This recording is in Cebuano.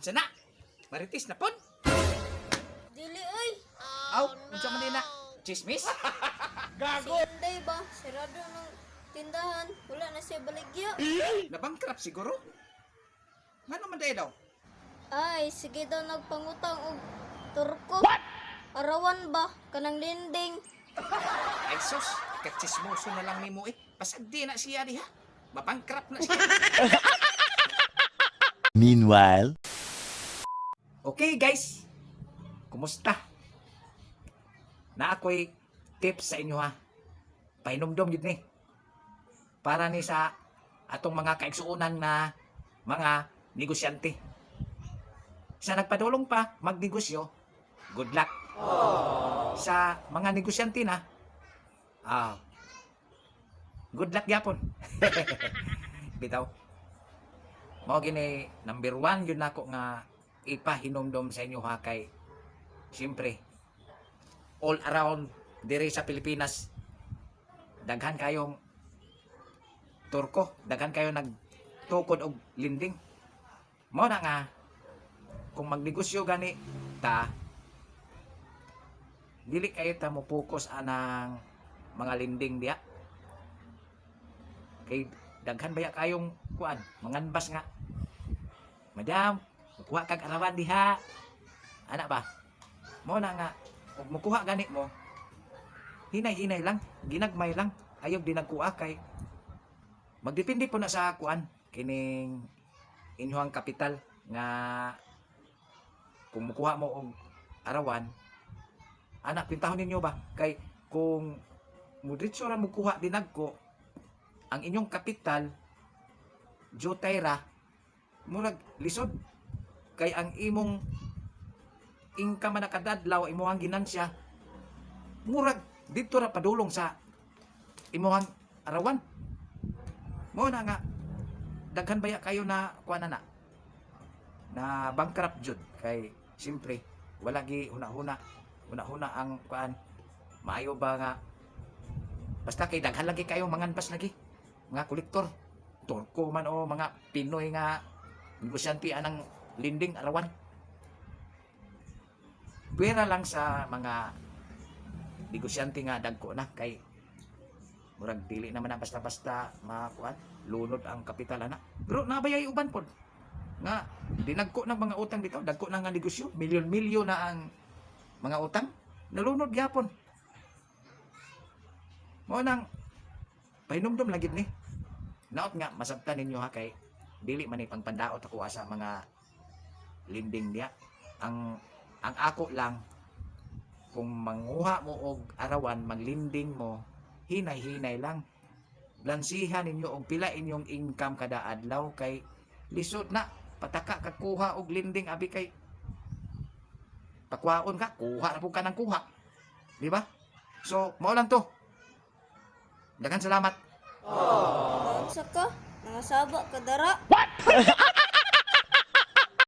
Unsa na? Maritis na pod? Dili oy. Aw, unsa man din na? Chismis? Si Inday ba? Sarado ng tindahan. Wala na siya baligya. Nabangkrap siguro? Ngano man day daw? Ay, sige daw nagpangutang og turko. Arawan ba? Kanang lending. Ay sus, kachismoso na lang nimo eh. Pasagdi na siya diha. Mabangkrap na siya. Meanwhile, Okay guys, kumusta? Na ako'y tips sa inyo ha. Pahinumdom yun ni. Para ni sa atong mga kaigsuonan na mga negosyante. Sa nagpadulong pa magnegosyo, good luck. Sa mga negosyante na, good luck gyapon. Bitaw. Mao gini number one yun nako nga ipahinumdom sa inyo ha, kay siyempre all around dire sa Pilipinas daghan kayong Turko, daghan kayo nagtukod og lending. Mao na nga kung magnegosyo gani ta, dili kayo ta mo focus anang mga lending diya kay daghan baya kayong kuan, manganbas nga, "Madam, mukuha kag arawan diha," ana ba. Mo na nga ug mukuha gani mo, hinay-hinay lang, ginagmay lang, ayaw dinagkuha kay magdepende po na sa kuan kining inyong kapital nga kung mukuha mo og arawan ana, pintahon ninyo ba, kay kung mudritso ra mukuha dinagko, ang inyong kapital jutay ra, murag lisod kay ang imong income na kadadlaw, imong ginansya, murag dito ra padulong sa imong arawan. Mo na nga daghan baya kayo na kuan na na bankrupt jud kay siyempre wala gi huna-huna, huna-huna ang kuan, maayo ba nga basta kay daghan lagi kayo manganbas lagi mga kolektor, Turko man o mga Pinoy nga negosyante anang lending arawan. Pwera lang sa mga negosyante nga dagko na kay murag dili naman na basta-basta makuan, lunod ang kapital ana. Pero nabayay uban pod nga dinagko ng mga utang dito, dagko na nga negosyo, milyon-milyon na ang mga utang, nalunod gyapon. Mo nang pahinumdom lang gid ni. Naot nga masabtan ninyo ha, kay dili man ni pangpandaot ako sa mga lending diya. Ang ako lang, kung manguha mo og arawan, maglending mo, hinay-hinay lang, lansihan ninyo og pila inyong income kada adlaw kay lisod na pataka ka kuha og lending abi kay pakuhaon ka, kuha ra pud ka ng kuha, di ba? So mao lang to. Daghang salamat. Unsa ka? Nangasaba ka dara?